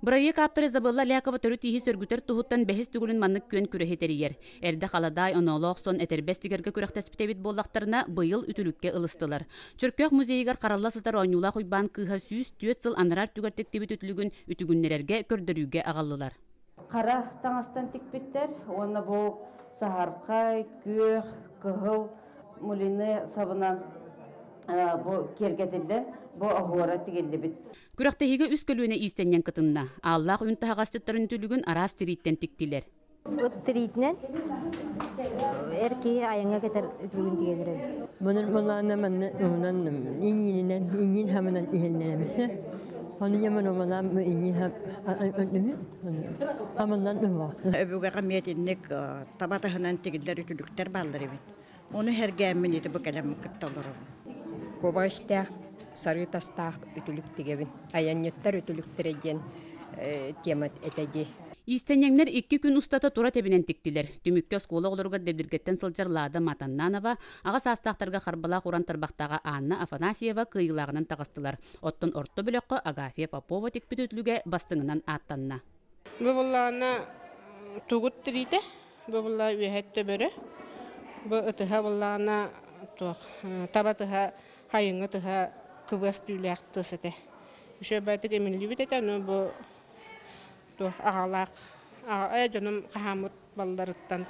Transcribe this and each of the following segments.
Бырайыак ааптара Изабелла Лякова төрүт ииһи сөргүтэр туһуттан бэһис төгүлүн маннык күөн күрэһи тэрийэр. Эрдэ халадаай оноолоох сон этэрбэс тигэргэ күрэхтэспит эбит буоллахтарына, быйыл үтүлүккэ ылыстылар. Чөркөөх музейыгар харалла сытар Оонньуулаах Уйбаан кыыһа 104 сыл анараа өттүгэр тиктибит үтүлүгүн үтүгүннэрэргэ, көрдөрүүгэ аҕаллылар. Хара таҥастан тикпиттэр уонна бу саһархай, күөх, кыһыл мулины сабынан бу киэргэтиллэн бу оһуора тигиллибит. Күрэхтэһиигэ үс көлүөнэ иистэнньэҥ кытынна. Ааллаах үүн таһаҕасчыттарын үтүлүгүн араас тирииттэн тиктилэр. Ыт тириитинэн эр киһи айаҥҥа кэтэр үтүлүгүн тигэн эрэбит. Мунун мулаана манна уунан иҥиининэн иҥиин хамынан иһэллэрэмэ. Ону яман умалаам иҥиин хамынан уһуох. Өбүгэҕэ эмиэ таба таһынан тигиллэр үтүлүктэр бааллар эбит. Ону сэргээммин ити бу кэлэммин кытта олоробун. Куба истээх, сарыы тастаах үтүлүк тигэбин. Айанньыттар үтүлүктэрэ диэн тема этэ дии. Иистэнньэҥнэр икки күн устата тура тэбинэн тиктилэр. Түмүккэ оскуола оҕолоругар Дэбдиргэттэн сылдьар Лада Матаннанова, аҕа саастаахтарга Харбалаах уран тарбахтааҕа Анна Афанасьева кыайыылааҕынан таҕыстылар. Оттон орто бөлөххө Агафья Попова тикпит үтүлүгэ бастыҥынан ааттанна. Бу буллаҕына тугут тириитэ, Бу булла үөһэ төбөрө. Бу ытыһа буллаҕына туох таба тыһа хайыҥҥы тыһа кыбыас түүлээх тыс этэ. Үчүгэйбэтик имиллибит этэ, но бу туох аҕалаах аҕа дьонум хаһааммыт балларыттан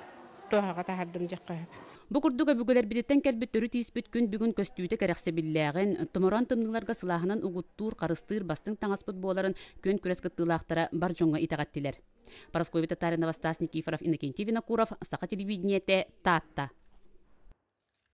туоһаҕа таһардым диэххэ сөп. Бу курдук өбүгэлэрбититтэн кэлбит төрүт ииспит күн бүгүн көстүүтэ кэрэхсэбиллээҕин, томороон тымныыларга сылааһынан угуттуур, харыстыыр бастыҥ таҥаспыт буоларын күөн күрэс кыттыылаахтара бар дьоҥҥо итэҕэттилэр. Парасковья Татаринова, Стас Никифоров, Иннокентий Винокуров, Саха телевидениетэ, Таатта.